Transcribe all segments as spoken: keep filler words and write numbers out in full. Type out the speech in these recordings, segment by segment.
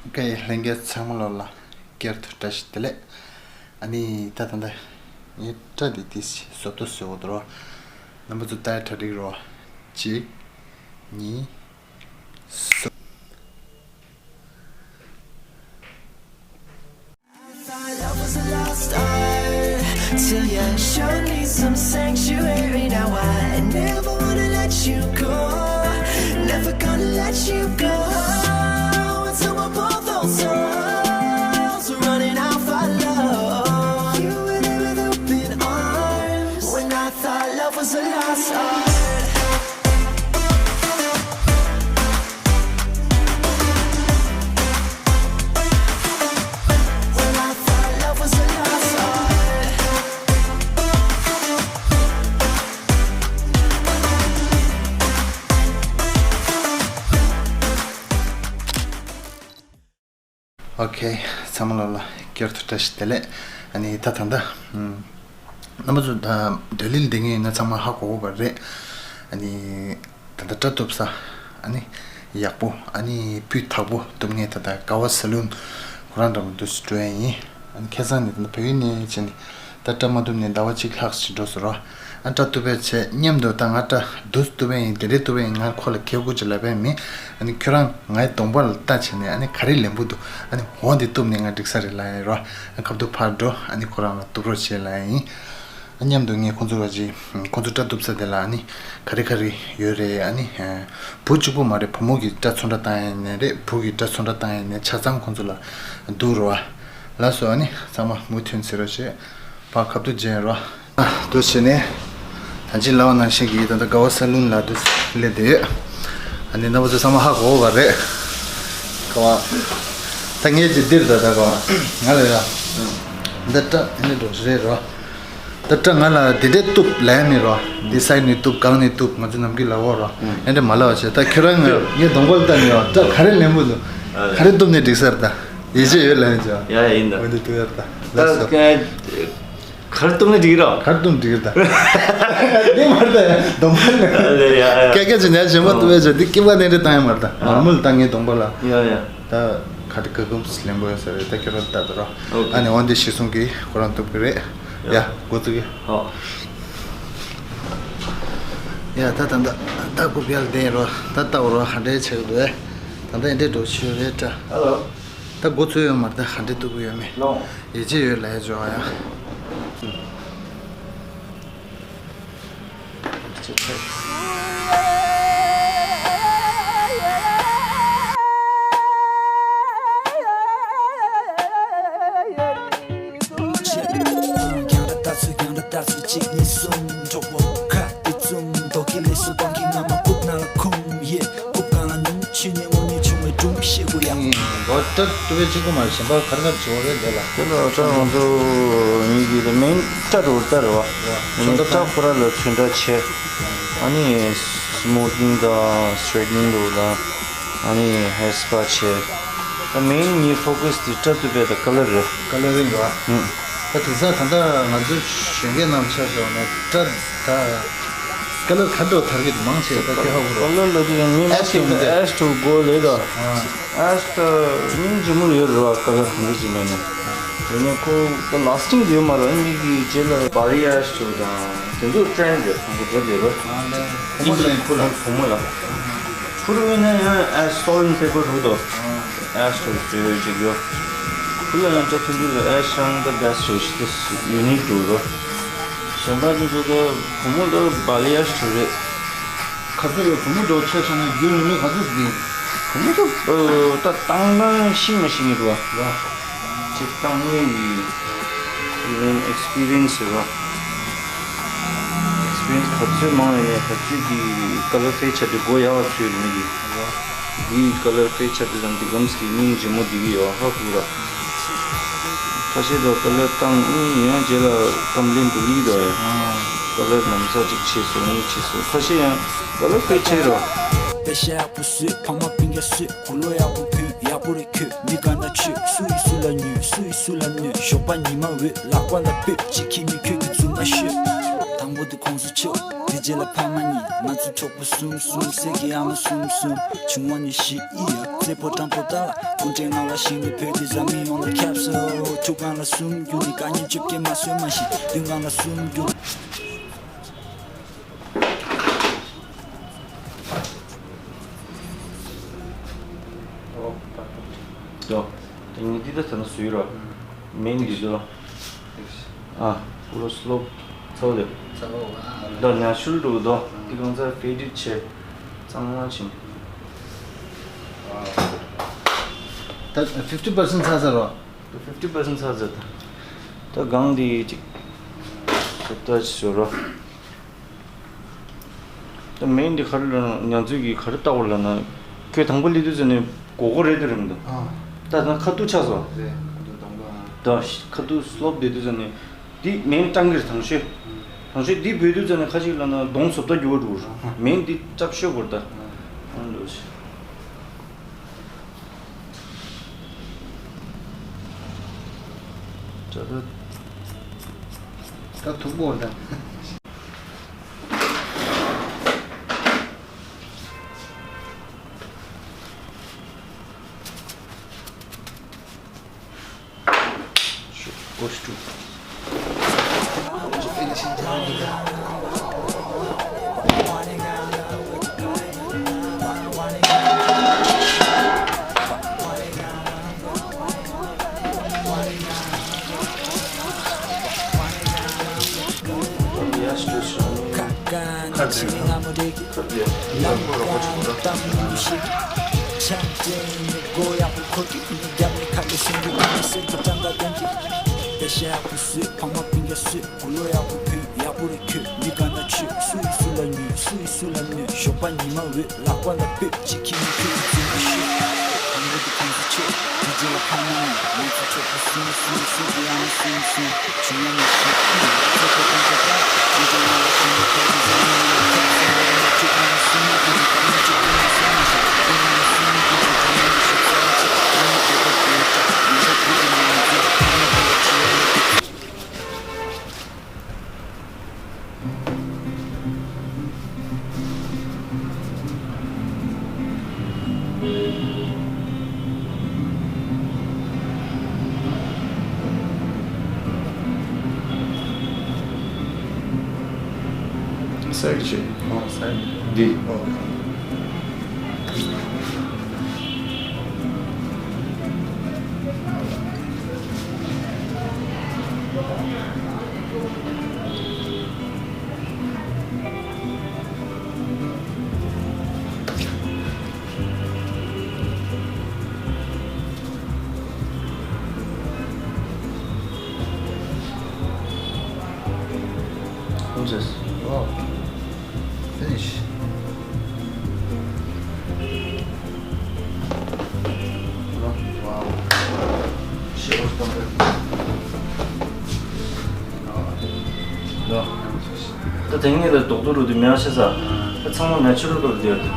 ཨོ་ཁེ། ལྷན་རྒྱས་ཚང་མ་ལོ་ལ་བསྐྱར་དུ་བཀྲ་ཤིས་བདེ་ལེགས། ཨ་ནི་ད་ད་ད་ངའི་སྐྲ་འདི་ཏིས་བཟོ་ལྟ་བཟོ་འོ་དོ་རོ། རྣམ་པ་ཚོ་ལྟ་ཡ་གྲ་སྒྲིག་རོ། གཅིག་གཉིས། གསུམ། I thought love was a lost art till you showed me some sanctuary. Now I never wanna let you go, never gonna let you go. Until we're both on souls running out for love. You were there with open arms when I thought love was a lost art. ཨོ་ཁེ། ཚང་མ་ལོ་ལ་བསྐྱར་དུ་བཀྲ་ཤིས་བདེ་ལེགས། ཨ་ནི་ད་ད་ད། ཨམ། རྣམ་པ་ཚོ་ད་ལྡི་ལི་ལ་སྡོད་མཁན་ཡིན་ན་ཚང་མ་ཧ་གོ་གོ་བ་རེད། ཨ་ནི་ད་ད་སྐྲ་གཏུབ་ས། ཨ་ནི་ཡག་པོ། ཨ་ནི་སྤུས་དག་པོ་གཏུབ་མཁན་ད་ད་དགའ་བ་ས་ལུན་ཁོ་རང་འདྲ་མོ་འདུག་སེ་འགྲོ་ཡ་ཡིན། ཨ་ནི་ཁ་སང་ནས་ད་ད་བལ་ཡུལ་ནས་བྱས་ནས། ད་སྐྲ་མ་གཏུབ་ནས་ཟླ་བ་གཅིག་ལྷག་ཅིག་འགྲོ་སོང་རོ། ཨ་སྐྲ་གཏུབ་པའི་ཆེད་མཉམ་དུ་ད་ང་སྐྲ་འདུག་སེ་གཏུབ་པ་ཡིན། དེ་འདྲའི་གཏུབ་པ་ཡིན། ང་ཁོ་ལ་གལ་དགོས་ཅིག་ལབ་པ་མིན། ཨ་ནི་ཁྱོད་རང་ངའི་གདོང་པ་ལ་ལྟ་བྱས་ནས། ཨ་ནི་ག་རེ་ལེན་པོ་འདུག་ཨ་ནི་འོ་འདི་གཏུབ་ནས་ང་འགྲིག་ས་རེད་ལབ་ཡིན་རོ། ཨ་ཁ་ཐུག་ཕར་འགྲོ། ཨ་ནི་ཁོ་རང་ལ་གཏུབ་རོགས་བྱེད་ལབ་ཡིན། ཨ་མཉམ་དུ་ངས་ཁོང་ཚོ་ལ་ཅིག་ཁོང་ཚོ་སྐྲ་གཏུབ་ས་དེ་ལ། ཨ་ནི་ག་རེ་ག་རེ་ཡོད་རེད། ཨ་ནི་བུ་གཅིག་པོ་མ་རེད། བུ་མོ་གི་སྐྲ་ཚོན་ཁྲ་བཏང་ཡ་ཡིན་ནའི་རེད། བུ་གི་སྐྲ་ཚོན་ཁྲ་བཏང་ཡ་ཡིན་ནའི་ཆ་ཚང་ཁོང་ཚོ་ལ་འདུག་རོ། ཨ་ལགས་སོ། ཨ་ནི་ཚང་མ་མུ་མཐུད་ཟེར་རོགས་བྱེད། ཕར་ཁ་ཐུག་མཇལ་རོ། ཨ་འདུག་བྱས་ནས་ད་ཅི་ལབ་པ་ནང་བཞིན་གྱི་ད་ལྟ་དགའ་བ་ས་ལུན་ལ་འདུག་སླེབས་བསྡད་ཡོད། ཨ་ནི་རྣམ་པ་ཚོ་ཚང་མ་ཧ་གོ་བ་རེད། ག་བ། ད་ངས་ཅིག་འདིར་ད་ད་ག་བ། ང་ལ་ཡ། འདི་སྐྲ་འདི་འདྲ་འགྲོ་རེད་རོ། ད་སྐྲ་ང་ལ་འདི་འདྲས་གཏུབ་ལབ་ཡ་མེད་རོ། འདི་སའི་ནས་གཏུབ། གང་ནས་གཏུབ། ང་ཚོ་ནམ་རྒྱུན་ལབ་ཡོད་རོ། ཨ་འདྲས་མ་ལབ་པ་བྱས། ད་ཁྱོད་རང་ངའི་གདོང་པ་ལ་ལྟ་ནས་ཡོད། སྐྲ་ག་རེ་ལེན་པོ་འདུག་ག་རེ་གཏུབ་ནས་འགྲིག་ས་རེད་ད། ཡིད་ཆེས་ཡོད་ལབ་ཡ་ཅིག་ཡ་ཡ་ཡིན་ད། འོ་འདི་གཏུབ་ཡ་རེད་ད། ལགས་སོ། ད་ག་རེ་གཏུབ་ན་འགྲིག་རོ། ག་རེ་གཏུབ་འགྲིག་རེད་ད། འདི་མ་རེད་ད། གདོང་པ་ལ། ཨ་ལེ་ཡ་ཡ། སྐད་ཆ་ཅིག་ནས་གཞན་པ་གཏུབ་ཡ་ཅིག་འདི་སྐྱེས་པ་ནས་འདྲ་བཏང་ཡ་མ་རེད་ད། ཨ། ནོར་མལ་ད་ངའི་གདོང་པ་ལ། ཡ་ཡ། ད་ག་རེ་ག་གུམ་ལེན་པོ་ཡོད་ས་རེད་ད། ཁྱོད་རང་ལྟ་དང་རོ། ཨོ་ཁེ། ཨ་ནི་འོ་འདི་གཞི་བཟུང་གི་ཁོ་རང་གཏུབ་གི་རེད། ཡ། ཡ་འགོ་བཙུགས་གི། ཧོ། ཡ་ད་ད་ད་ད་སྒུག་ཡ་ལ་བསྡད་རོ། ད་ལྟ་བ་རོ། ཧ་འདྲས་བྱེད་གི་འདུག་ད་ལྟ་འདི་འདྲས་འགྲོ་ཆོད་རེད་ད། ཧེ་ལོ། ད་འགོ་ཚུགས་ཡོད་མ་རེད་ད། ཧ་འདྲས་གཏུབ་གི་ཡོད་མེད། ལོང་། ཡིད་ཆེས་ཡོད་ལབ་ཡ་ཅིག་ཡོད་ཡ། ཨུམ། སྒོ་སྐྲ་གཏུབ་པའི་གཅིག་པོ་མ་རེད། གཞན་པ་ག་རེ་ག་རེ་བྱེད་དགོས་རེད་འདི་ལ། དེ་ལ་ད་ང་ཚོ་ངེད་ཀྱི་ལ་མེན་སྐྲ་རུ་སྐྲ་རུ་བ། མེན་སྐྲ་ཁོ་ར་ལ་ཚོན་ཁྲ་ཆེ། ཨ་ནི་སི་མུ་ཐིང་དང་སི་ཊེ་ཊི་ནིང་རུ་དང་། ཨ་ནི་ཧེར་སི་པ་ཆེ། ད་མེན་ངའི་ཕོ་ཀ་སི་དེ་སྐྲ་གཏུབ་པའི་ད་ཀ་ལར་རེད། ཀ་ལར་རིང་ར། ཨུམ། ད་དེང་སང་ད་ལྟ་ང་ཚོ་གཞོན་སྐྱེས་རྣམས་ཆ་བཞག་ན་སྐྲ་ད། ཀ་ལར་ག་འདྲ་དར་གྱི་འདུག་མང་ཆེ་ད་སྐྱེ་ཧ་གོ་རོ། ཀ་ལར་ལ་དེ་ཡང་མི་མང་ཆེ་ད་ཨེ་ཤི་ཊོན་གོལ་ཌི་ལ། ཨ་ཤི་ད་སྙིང་རྗེ་མོ་ཡོད་རེད་བ། ཀ་ལར་གང་འདྲ་ཅིག་མེད་ནས། ཡིན་ནའི་ཁོ་ད་ལ་སི་ཊིང་དེ་ཡོད་མ་རེད། མི་གི་རྗེས་ལ་བྷ་རི་ཨེ་ཤི་ཊོན་དང་དེ་ཚོ་ཊེན་ཌི་རེད། ཁོང་ཚོ་འགྲོ་བསྡད་རེད། ཨ་ལས། ཁོ་མོ་ལ་ཁོ་ལ་ཁོ་མོ་ལ་ཁུར་བས་ན་ཡང་ཨེ་ཤི་སོལ་ཊ་ཨེན་པེ་པར་རུ་དོ། ཨེ་ཤི་ཊོན་ཅིག་ཡོད་ཅིག་ཡོད། ཁོ་ལ་ཡང་སྐྲ་ཐུང་ཐུང་ལ་ཨེ་ཤི་རང་ད་བྷེ་སི་ཊི་རེད། ཤི་ཏི་ཡུ་ནིག་འགྲོ་རོ། གཞན་པ་ཚོ་ཚོ་ད་བུ་མོ་ད་བྷ་ལི་ཨེ་ཤི་ཊོན་རེད། ཁ་ཚོད་ཡོད། བུ་མོ་འགྲོ་ཆ་ཆ་ན་རྒྱུ་ནི་མི་ག་ཚོད་ཟིན། བུ་མོ་ད་ད་བཏང་ན་ཤི་མ་ཤི་ངེས་རོ། ལ། ཅིག་བཏང་ངེས་ཡིན། ཨི་ཝན་ཨེག་སི་པི་རི་ཡན་སི་ཟེར་བ། ཨེག་སི་པི་རི་ཡན་སི་ག་ཚོད་མང་ཡིན་ཡང་ག་ཚོད་ཀྱི་ཀ་ལར་ཕེ་ཆ་དེ་སྒོ་ཡག་པ་ཚོད་རེད་མི་གི། འདིའི་ཀ་ལར་ཕེ་ཆ་དེ་དང་འདི་གམ་སི་གི་སྙིང་རྗེ་མོ་འདི་གི་ཡོད་ཧ་གོ་ར། ཁ་ཤས་དང་ཀ་ལར་བཏང་ཨིན་ཡང་རྗེས་ལ་ཀམ་པི་ལེན་འགྲོ་གི་འདུག་ཡ། ཀ་ལར་ལམ་སང་ཅིག་ཆད་སོང་གཉིས་ཆད་སོང་། ཁ་ཤས་ཡང་ཀ་ལར་ཕེ་ཆད་རོ། པེ་ཤ་ཡག་པོ་བཟོས། ཕ་མ་སྤུན་ཀྱག་བཟོས། གོས་ལོག་ཡག་པོ་གྱོན། ཡག་པོ་རེ་གྱོན། མི་དགའ་ན་ཆོས། སུ་ཡིས་སུ་ལ་ཉོས། སུ་ཡིས་སུ་ལ་གནོད། ཞོགས་པ་ཉི་མ་འོད། ལག་པ་ལ་སྤོས། གཅིག་ཁྱི་མི་ཁྱོད་ཀྱི་མཛུབ་མོ་ཤོད། དང་པོ། དུ་ཁོངས་སུ་ཆུད། དེ་རྗེས་ལ་ཕ་མ་གཉིས། ང་ཚོ་གྲོགས་པོ་གསུམ་གསུམ། སྲས་ཀྱི་ཨ་མ་གསུམ་གསུམ། ཆུང་བ་ནས་བཞི་ཡི་ཡ། རྩེ་ཕོ་སྤྲང་པོ་ཏཱ་ལ། སྤུན་གྲལ་ལྔ་བ་ཞིག་ནས་བོད་དུ་འཛམ་གླིང་ཡོངས་ལ་ཁྱབ་སོང་། ཐུག་སྒང་ལ་གསུམ་རྒྱུག་ནས། དཀའ་ངལ་བཅོ་བརྒྱད་མ་བཟོད་མ་ཤི། མདུན་སྒང་ལ་གསུམ་རྒྱུག་ནས། དོ། དེ་ཉིད་འདི་ད་ཚ་ན་སུའི་རོ། མིན་འདི་དོ། ཨ། ཀུ་ལོ་སློབ། ཚ་བོ་དེ། ཚ་བོ། ད་ན་ཤུལ་འགྲོ་དོ། འདི་གང་ཚ་ཕེ་ཌིད་ཆེ། གཙང་མ་ཕྱིན། ད་ཕིཕ་ཊི་པར་སེན་ཊི་ཚ་ས་རོ། ཕིཕ་ཊི་པར་སེན་ཊི་ཚ་ས་ད། ད་གང་འདི་ཅིག་སོབ་ད་ཅིག་ཟོ་རོ། ད་མིན་འདི་ག་རེ་ལབ་ན། ང་ཚོས་ཀྱིས་ག་རེ་བལྟ་དགོས་ལབ་ན། ཁོས་དང་པོ་སླེབས་དུས་ཙམ་ནས་སྒོར་སྒོར་རེད་དུ་རེད་མི་འདུག་ཨ། ད་ད་ཁ་ཐུག་ཆགས་སོང་། རེད། ཁ་ཐུག་དང་པོ། ཨ། ད་ཁ་ཐུག་སློབ་བསྡད་དུས་ཙམ་ནས། འདི་མིན་སྤྲང་གི་རེད། དང་ཤོས། ཨ། དང་ཤོས་འདི་བུད་དུས་ཙམ་ནས་ཁ་ཅིག་ལབ་ན་གདོང་སོབ་ད་རྒྱུ་བ་འགྲོ་རེད། ཨ། མིན་འདི་སྐྲབ་ཤོས་དགོས་རེད་ད། ཨ། ཨ་འགྲོ་ཞིག་ད་ད། ད་ཐུག་པོ་ད། སའི་ཌི་ཅིག་ཨོ་སའི་ཌི། འདི། ཨོ། What's this? Wow. Finish. Wow. Shit was thumping. ལོ། ད་དེང་ནས་ལ་རྡོག་རྡོག་རུ་དུ་མེད་ཤེས་ས། ད་ཚང་མ་ནེ་ཆུ་རལ་རྡོག་རུ་དེ་ཡོད་དེ།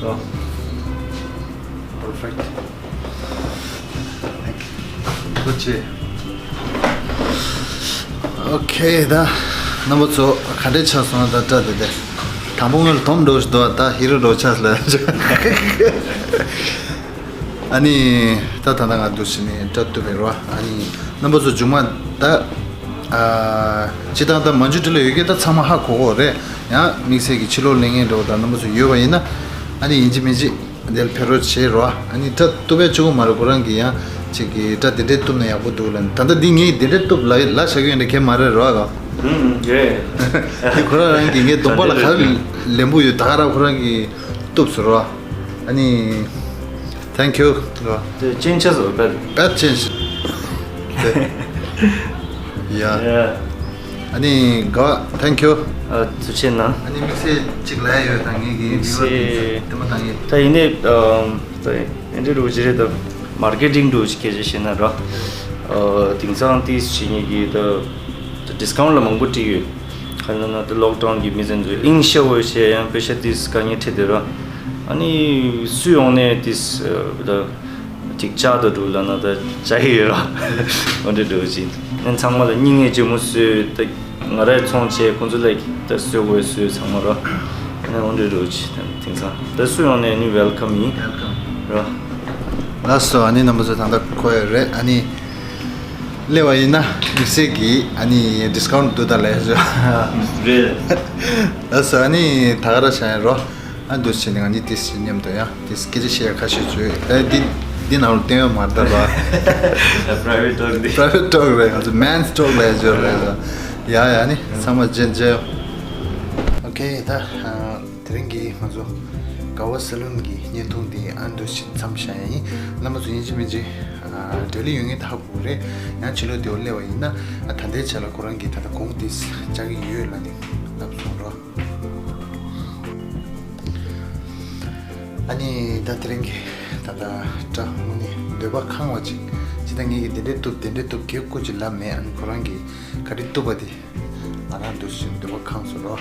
ལོ། Perfect. ཐུགས་རྗེ་ཆེ། ཨོ་ཁེ། ད་རྣམ་པ་ཚོ་ག་འདྲས་ཆགས་སོང་། ད་སྐྲ་དེ་དེ་དང་པོ་ངས་དོམ་འགྲོ་ཞིག་འདུག་ད་ཧི་རོ་འགྲོ་ཆགས་ལ། ཨ་ནི་ད་ད་ད་ང་འདུག་ཟེར་ནས་སྐྲ་གཏུབ་པའི་རོ། ཨ་ནི་རྣམ་པ་ཚོ་མཇུག་མ་ད་ཨ་སྤྱི་བཏང་ད་མ་འཇུ་འདྲི་ལ་ཡོད་ཀྱི་ད་ཚང་མ་ཧ་གོ་གོ་རེད། ཡང་དམིགས་བསལ་གྱི་ཕྱི་ལོགས་ལས་ངན་འགྲོ་ད་རྣམ་པ་ཚོ་ཡོད་པ་ཡིན་ན། ཨ་ནི་ཡིན་གཅིག་མིན་གཅིག་འདིར་ཕེབས་རོགས་བྱེད་རོ། ཨ་ནི་སྐྲ་གཏུབ་པའི་གཅིག་པོ་མ་རེད། ཁོ་རང་གི་ཡང་གཅིག་གི་སྐྲ་དེ་འདྲས་གཏུབ་ན་ཡག་པོ་འདུག་ལབ་ནས། ད་ལྟ་འདི་ངས་དེ་འདྲས་གཏུབ་ལ་ལ་བྱ་གི་ཡོད་འདྲ་གལ་མ་རེད་རོ། ཨ་ག་ཨུམ་རེད། དེ་ཁོ་རང་རང་གི་ངའི་གདོང་པ་ལ་ག་རེ་ལེན་པོ་ཡོད། ད་ག་རང་ཁོ་རང་གིས་གཏུབ་སོང་རོ། ཨ་ནི། Thank you རོ། དེ་ཅན་ཆ་ཟོ་པད། པད་ཅན་ཆ། དེ། ཡ། ཡ། ཨ་ནི་ག Thank you ཨ་ཐུགས་རྗེ་གནང་། ཨ་ནི་དམིགས་བསལ་གཅིག་ལབ་ཡ་ཡོད་ད། ངེད་ཀྱི་དམིགས་བསལ་བི་ཝར་དེ་ཚོ་ལྟད་མོ་བཏང་ཡས། ད་ཡིན་ནའི་ཨམ་ད་ཨེ་འདྲ་རུ་ཅི་རེད་ད། མར་ཀེ་ཊིང་འདྲ་ཅིག་སྐད་ཆ་བཤད་ན་ར། ཨ་དེང་སང་ཏིས་བྱེད་ཉེས་ཀྱི་ད་ད་ཌིས་ཀའུན་ཊི་ལ་མང་པོ་སྤྲད་ཡོད། ག་ལབ་ན་ད་ལོག་ཌའུན་གྱི་མི་ཚན་ཚོས་ཨིང་ཤ་བོ་བཤད་ཡང་པེ་ཤ་ཏིས་དཀའ་ངལ་འཕྲད་དེ་ར། ཨ་ནི་སུ་ཡོང་ནས་ཏིས་ད། ཅིག་ལྕགས་དང་འགྲོ་ལབ་ན་ད་ལྕགས་ཡོད་ར། འོ་འདྲ་འགྲོ་ཅིག་ཨ་ཚང་མ་ལ་སྙིང་ནས་ལྕི་མོ་བཟོས་ད། ང་རའི་ཚོང་བྱས་ཁོང་ཚོ་ལ་ད་གསོལ་དགོས་གསོལ་ཚང་མ་རོ། ཨ་ནི་འོན་ཏེ་རོ་ཅི་དེང་སང་ད་སུ་ཡོང་ནས་ནི་ཝེལ་ཀམ་ཡིན་རོ། ལགས་སོ། ཨ་ནི་རྣམ་པ་ཚོ་ད་ལྟ་གོ་ཡོད་རེད། ཨ་ནི་སླེབས་པ་ཡིན་ན་དམིགས་བསལ་གྱི་ཨ་ནི་ཌི་སི་ཀའུན་ཊི་འདུག་ད་ལས་བཟོ། རེད། ལགས་སོ། ཨ་ནི་ད་ག་ར་བྱ་ཡིན་རོ། ཨ་འདུག་བྱས་ནས་ང་གཉིས་ཏིས་ཞིག་མཉམ་དུ་ཡང་ཏིས་སྐད་ཆ་བཤད་ཡ་ཁ་ཤས་བྱོས། ཨ་འདི་འདི་ནང་ལ་བསྟན་ཡོད་མ་རེད་ད་རོ། པ་རའི་ཝེ་ཊི་ཊོག་འདི། པ་རའི་ཝེ་ཊི་ཊོག་རེད། ང་ཚོ་མེན་སི་ཊོག་ལས་བཟོ་རེད། ཡ་ཡ་ནི་ཚང་མ་རྗེས་མཇལ་ཡོང་། ཨོ་ཁེ། ད་ཨ་དེ་རིང་གི་ང་ཚོ་དགའ་བ་སེ་ལུན་གྱི་བརྙན་ཐུང་འདི་ཨ་འདུག་བྱས་མཚམས་བཞག་ཡ་ཡིན། རྣམ་པ་ཚོ་ཡིན་གཅིག་མིན་གཅིག་ཨ་ལྡི་ལི་ཡོད་མཁན་ད་ཧ་གོ་གི་རེད། ཡང་ཕྱི་ལོགས་དེ་བ་སླེབས་པ་ཡིན་ན་ཨ་ད་ལྟའི་ཆ་ལ་ཁོ་རང་གིས་ད་ལྟ་གོང་ཏིས་བཅག་གི་ཡོད་ལབ་ནས་ལབ་སོང་རོ། ཨ་ནི་ད་དེ་རིང་གི་ད་ལྟ་སྐྲ་དངོས་གནས་འདོད་པ་ཁེངས་པ་ཅིག་ཅི་ད་ངེད་ཀྱིས་དེ་འདྲས་གཏུབ་དེ་འདྲས་གཏུབ་གེ་སྐུ་ཅིག་ལབ་མེད། ཨ་ནི་ཁོ་རང་གིས་ག་རེ་གཏུབ་པ་དེ་ང་རང་འདུག་བཞིན་འདོད་པ་ཁེངས་སོང་རོ།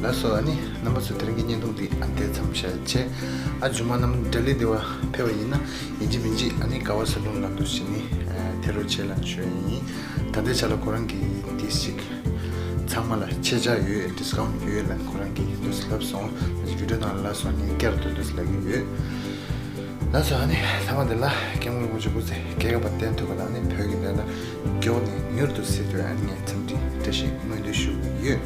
ལགས་སོ། ཨ་ནི་རྣམ་པ་ཚོ་དེ་རིང་གི་བརྙན་ཐུང་འདི་ཨ་འདས་མཚམས་བཞག་བྱས། ཨ་མཇུག་མ་ནམ་ལྡི་ལི་དེ་བ་ཕེབས་པ་ཡིན་ན་ཡིན་གཅིག་མིན་གཅིག་ཨ་ནི་དགའ་བ་སེ་ལུན་ལ་འདུག་བྱས་ནི་ཨ་ཐེ་རོ་ཆེ་ལ་ཞུ་ཡ་ཡིན། ད་ལྟའི་ཆ་ལ་ཁོ་རང་གིས་ཏིས་ཅིག་ཚང་མ་ལ་ཆད་ཆག་ཡོད། ཌི་སི་ཀའུན་ཊི་ཡོད་ལབ་ཁོ་རང་གིས་འདུག་ལབ་སོང་། ད་ཅི་བི་ཌི་ཡོ་ནང་ལ་སླེབས་སོང་ནི་བསྐྱར་དུ་འདུག་ལབ་ཀྱི་ཡོད། ལགས་སོ། ཨ་ནི་ཐ་མ་འདི་ལ་སྐྱབས་མགོན་རིན་པོ་ཆེ་སྐུ་ཚེ་རྒྱས་པ་བརྟན་ཐུབ་པ་དང་ནི་བོད་ཀྱི་བདེན་མཐའ་མགྱོགས་ནས་མྱུར་དུ་གསལ་ཐུབ་ཡ་ཨ་ནི་ངས་འཚམས་འདྲི་བཀྲ་ཤིས་སྨོན་འདུན་ཞུ་གི་ཡོད།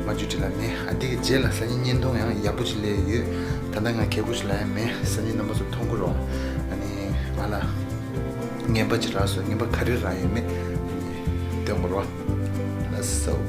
མ་བཅུ་དྲི་ལ་ནི་ཨ་འདི་གི་རྗེས་ལ་སང་ཉིན་བརྙན་ཐུང་ཡང་ཡག་པོ་ཅིག་སླེབས་ཡོད། ད་ལྟ་ང་གད་མོ་ཅིག་ལབ་ཡ་མེད། སང་ཉིན་རྣམ་པ་ཚོ་མཐོང་གི་རོགས། ཨ་ནི་ང་ལ་རྔན་པ་ཅིག་རག་སོང་། རྔན་པ་ག་རེ་རག་ཡོད་མེད་ཨ་ནི་སྟོན་གི་རོགས། ལགས་སོ།